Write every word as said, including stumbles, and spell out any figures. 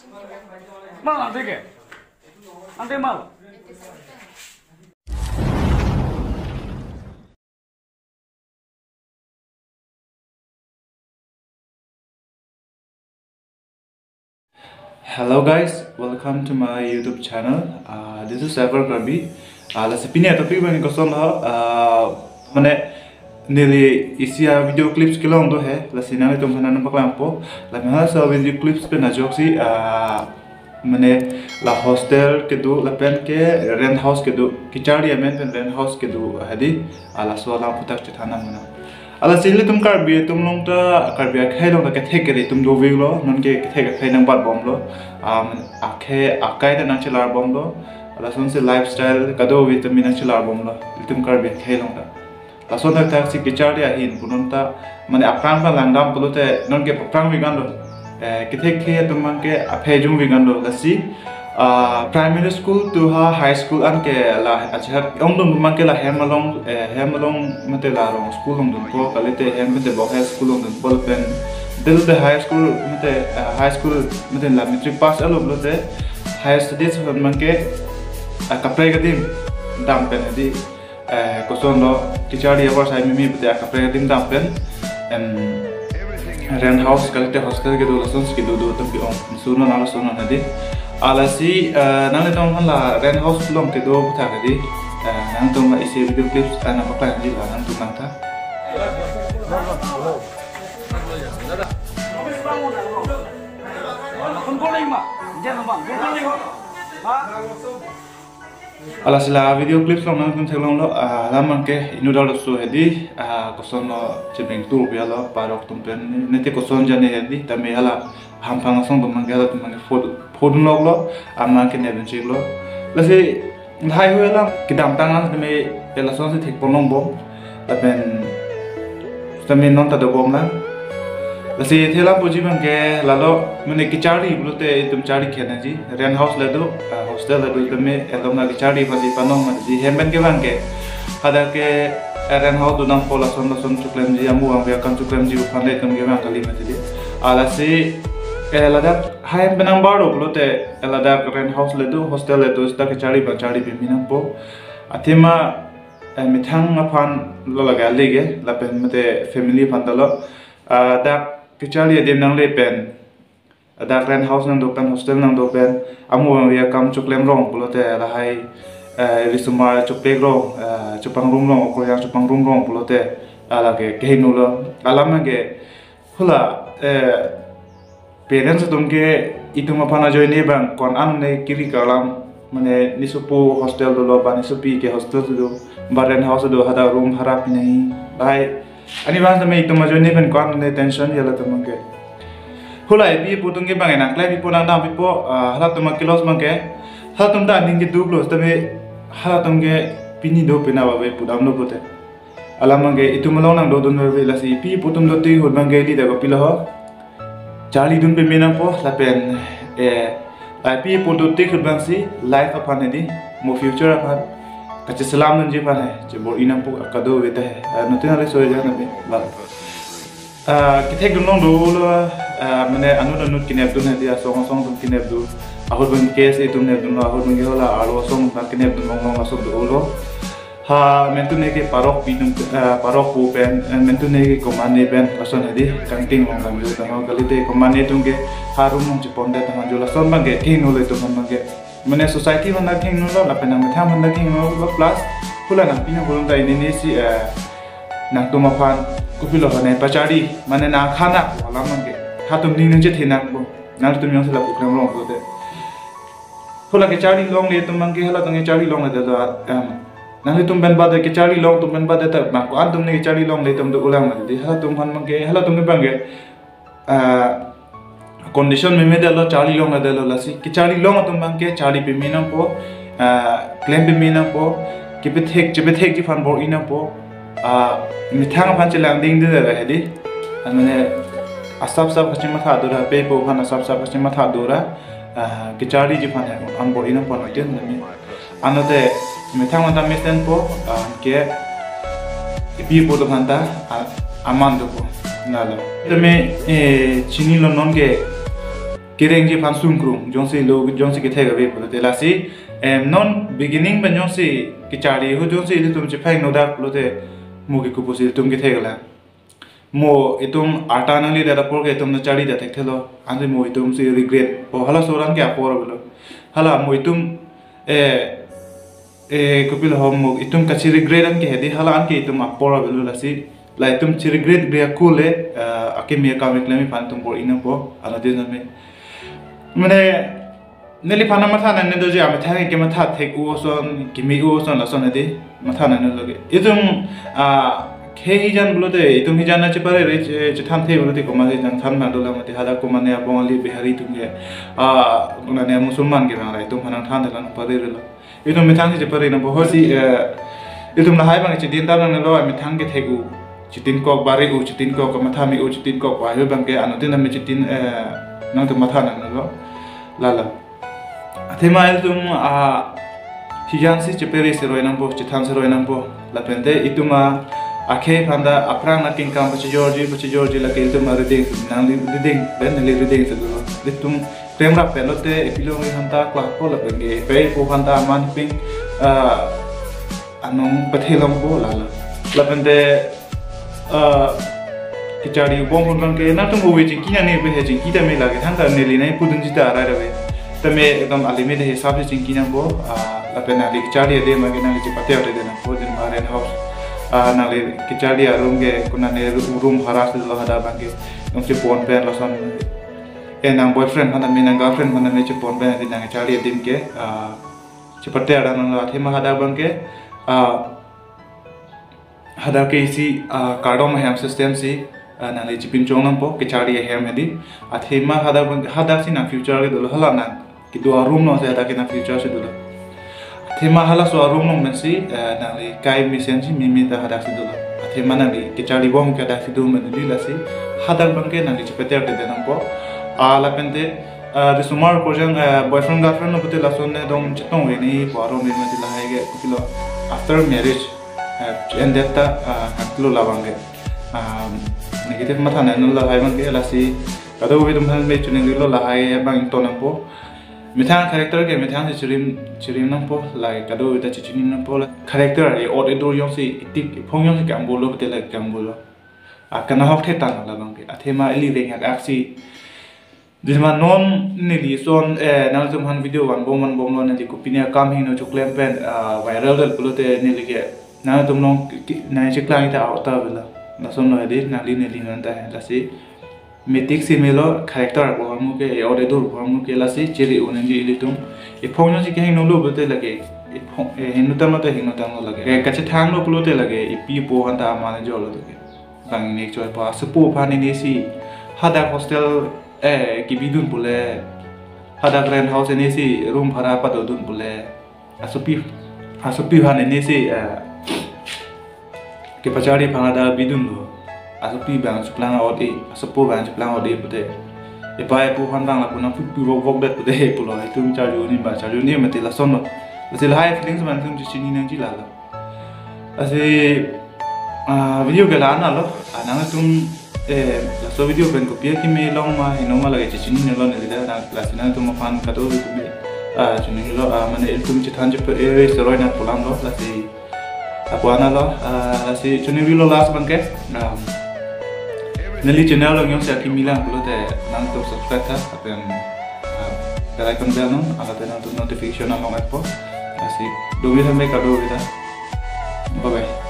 Mal, ante ke? Ante mal. Hello guys, welcome to my YouTube channel. Uh, this is Ever Karbi. Uh, lasi pini atopic abang koson lo, uh, mane neli isi a video clips kelong do he, lasi nanglitum aphan nangpaklangpo. Lapen hala sa video clips pen ajoksi, uh, mane la hostel kedo lapen ke rent house kedo, kecharli amen pen rent house kedo hedi, uh, laso alam aphuthak chethan nang mena. Lasi ilitum Karbi atum along ta, Karbi akhei along ta kethek kere atum dovelo, non ke kethek akhei nangbatbomlo, um, akhei akai ta nangchelarbomlo, lasonsi lifestyle kadokave tame nangchelarbomlo, ilitum Karbi akhei along ta. Lason thakthak si kecharli ahin pu non ta, mane aphrang ta langdam pulote non ke aphrang vegan lo. Eh, kethek kethek atum abang ke aphejung vegan lo, lasi, ah, primary school to ha high school an ke la, acha ongdung abang ke la hem along, eh, hem along mate la rong school along dunpo, kalite hem mate bok high school along dunpo lapen del te high school mate, ah, high school mate la matric pass alo pulote higher studies abang ke, ah, kaprek adim dam pen hedi, eh, koson lo, kecharli apor sai mimi pute akaprek adim dam pen, em, rent house kalite hostel kedo lasonsi kedo do atum pi-ong, suno nang suno nadi. Lasi, eh, nanglitum aphan la rent house along kedo aphuthak hedi, eh, nangtum la isi video clips, eh, nangpaklang hedi la nangtum nangtha. Lasi la video clips along nangtum theklonglo, ah, hala abang ke inut arloso hedi, ah, koson lo chebeng tur bialo parok atum pen, nete koson jane hedi, tame hala hamphang asong atum abang ke halatum abang ke phone, phone lok lo, amang ke neben chik lo. Lasi lahai hui alam kedamtang an tame lasonsi thekponlongbom. Lapen tame non ta dobom lang. Lasi thelam puji abang ke lalo mane kecharli pulote itum charli khenangji. Rent house le do, ah, hostel le do tame elom na kecharli pasi panong mati di hem pen ke abang ke. Hadak ke, eh, rent house do nangpo lason lason choklemji amu abang ke akam choklemji aphan le itum ke abang kali mati di. Lasi, eh, ladak hem pen nangbar do pulote, eh, ladak rent house le do, hostel le do seta kecharli abang charli pimi nangpo. Athema eh, methang aphan lo lake alege, lapen mate family aphan ta lo. Ah, dak kecharli adim nangle pen, dak rent house nangdo pen, hostel nangdo pen, amu abang akam choklem rong pulote lahai, eh, risomar choplek rong, eh, chopangrum rong, okoryang chopangrum rong pulote, ah, lake kehingno lo. Alam abang ke, hula, eh, parents atum ke itum aphan ajoine abang ko-an ne kiri kalam, mane nesopo hostel dolo, ba nesopi ke hostel do, ba rent house do, hadak room bhara pi nangji. Lahai ani abang tame itum ajoine pen ko-an ne tension ya latum abang ke. Hula epi ipo atum ke abang nangklem pipo nangdam pipo, ah, halatum ke los abang ke, halatum ta aning keduk lo, tame halatum ke pini do pina ba be pudam lo pulote. Alam abang ke itum along nangdodun ave, lasi epi ipo atum dotik ahut abang ke ili dak kopilo ho. Charlidun peme nangpo lapen, eh, epi ipo dotik ahut abangsi life aphan hedi, mo future aphan kacheselamdunji aphan he, chebor-i nangpo kadokave ta he. Ah, nuttin ale so ja nabi. Bye. Ah, kethekdun long dolo, ah, mane anut anut kenepdun hedi, asong asong atum kenepdun. Ahut abang ke si itum nepdunlo, ahut abang ke hula arlo asong ta kenepdun longlong asong dolo. Ha mentune ke parok pi atum, eh, parok pu pen, eh, mentune ke komatne pen lason hedi kangting long damjo, tangho kalite komatne atum ke ha room along chepon det tangho jo, lason abang ke kehingno lo itum aphan abang ke. Mane society aphan ta kehingno lo, lapen nangmethang aphan ta kehingno lo, plus hula nangpi nangpulun ta ini ini si, eh, nangtum aphan kopilo hane pachari, mane nangkhana alam abang ke. Hatum ning nangchethe nangpo, nangtum jongsi lapu klem rong pulote. Hula kecharli longle atum abang ke, halatum kecharli longledetlo, em, nanglitum pen badet, kecharli long atum pen badet ta abang ko-an atum ne kecharli longle atum do ulang mati. Halatum aphan abang ke, halatum ke abang ke, ah, condition memedetlo, charli longledetlo, lasi kecharli long atum abang ke charli peme nangpo, ah, klem peme nangpo, kepethek chepethekji aphan bor-i nangpo, ah, methang aphan chelangdingde hedi. Ah, mane asap sap kachematha dora, pe po aphan asap sap kachematha dora, ah, kecharliji aphan he, an bor-i nangpo nuttin nami. Anute methang aphan ta mesenpo, ah, ke epi ipo atum aphan ta, ah, aman dopo. Lalo. Tame, eh, chinilo non ke kerengji aphan sungkrung, jongsi lo, jongsi kethek ave pulote lasi, em, non beginning pen jongsi kecharli ahut jongsi ilitum chepahingno dak pulote mo ke kopusi ilitum kethek lang. Mo itum arta nanglidet apor ke itum nangcharlidet thekthelo. Ansi mo itum si regret. O halaso aran ke apor avelo. Hala mo itum, eh, eh, kopilo ho mo itum kachi regret an ke hedi hala an ke itum apor avelo lasi. La itum chi regret bre akule, eh, akimi akam keklem aphan itum bor-i nangpo. Anodin name. Mane, neliphan matha nangne doji amethang ke matha thek-o ason, kimi-o ason lason hedi matha nangne doji. Itum, ah, khei hijan pulote, itum hijan nangcheparere che-, chethan the pulote komatsi nangthan nangdolang mati hadak komane abong ali Bihari atum ke, ah, konane Musulman ke nang ra itum aphan nangthan dolang parerelo. Itum methang si chepare nangpo hosi, eh, itum lahai abang chedin ta nangnelo, amethang ke thek-o, chetinkok bare-o, chetinkok kamatha me-o, chetinkok bahyo abang ke anodin name chetin, eh, nangtum matha nangnelo. Lala. Athema itum, ah, hijan si chepare seroi nangpo, chethan seroi nangpo. Lapente itum, ah, akhei aphan ta aphrang nangkengkam pachejorji, pachejorji lake itum, ah, rideng nangli rideng, pen neli rideng si dolo. Itum krem rap pen lote epilong ri hanta kua po lapen ke pe po hanta aman ping, ah, anong pathelong po lala. Lapente, ah, kecharli bom pon ke nangtum ove chingki nang ne pe he chingki ta me lake thangta neli nai pudun jita arai ave. Tame ekdom alimit he sab chingki nangpo, ah, lapen nangli kecharli ade ma ke nangli chepate ade nangpo din ma rent house. Ah, nangli kecharli arum ke konane room bhara si lo hadak abang ke. Nung chepon pen lason. Eh, nang boyfriend aphan tame nang girlfriend aphan tame chepon pen di nangcharli adim ke, ah, chepate adan nang athema hadak abang ke, ah, hadak ke isi, ah, kardom ahem system si, ah, nangli chepinchong nangpo, kecharli ahem hedi. Athema hadak abang, hadak si nang future ke dolo hala nang kedo arum along si hadak ke nang future si dolo. Athema halaso arum along pensi, eh, nangli kai mesen si mimi ta hadak si dolo. Athema nangli kecharli bom ke hadak si do mene di lasi. Hadak abang ke nangli chepate ade nangpo. Ah, lapente, eh, risomar korjang, eh, boyfriend girlfriend lo pute lason ne dong chetong ave ne po arum ne mati lahai ke kopilo after marriage, eh, ended ta, ah, haklo labang ke. Ah, negative matha nangnelo lahai abang ke lasi. Kadokave atum aphan me chiningrilo lahai abang ington nangpo. Methang character ke methang si chirim, chirim nangpo, like, kadokave ta chichini nangpo, like, character ari ot edur jongsi, itik, iphong jongsi kambolo, pute like kambolo. Ah, kanahok the tang labang ke. Athema ili reng ak aksi. Jisma non neli son, eh, nangtum aphan video vanbom vanbomlo neli kopine akam hingno choklem pen, ah, viral del pulote neli ke. Nangtum along ki, ki, nangcheklang ta auta avelo. Lasonlo hedi, nangli neli non ta he, lasi. Metik si melo character abang armu ke, e ot edur abang armu ke lasi chiri unenji ilitum. Iphong jongsi kehingno lo pulote lake, iphong, eh, hingno tanglo te hingno tanglo lake. Eh, kachethanglo pulote lake, ipi po hanta aman jolo lake. Bang ne choi pa, asopo aphan ne si, hadak hostel, eh, kebidun pule, hadak rent house ne si, room bhara padodun pule. Asopi, asopi aphan ne si, eh, kepacharli aphan hadak bidunlo. Asopi bang cheplang ot-e, asopo bang cheplang ot-e pute. Epa epo aphan bang lapu nangphupi vokvok det pute pulo. Itum charju ni ba charju ni mati lasonlo. Lasi lahai feelings abang itum chichini nangji lalo. Lasi, ah, video ke la-an lo. Ah, nangtum, eh, laso video pen kopi akimi long ma, hingno ma lake chichininelo neli ta, nang lasi nangtum aphan kadokave, ah, chininelo, ah, mane ilitum chethan chepare seroi nang pulang lo, lasi. Ako-an lo, ah, lasi chiningrilo last abang ke. Um, neli channel along jongsi akimi lang pulote nangtum subscribe tha, lapen, ah, bell icon bell non, lapen nangtum notification along ekpo. Lasi, dobi sampai kadokave ta. Bye bye.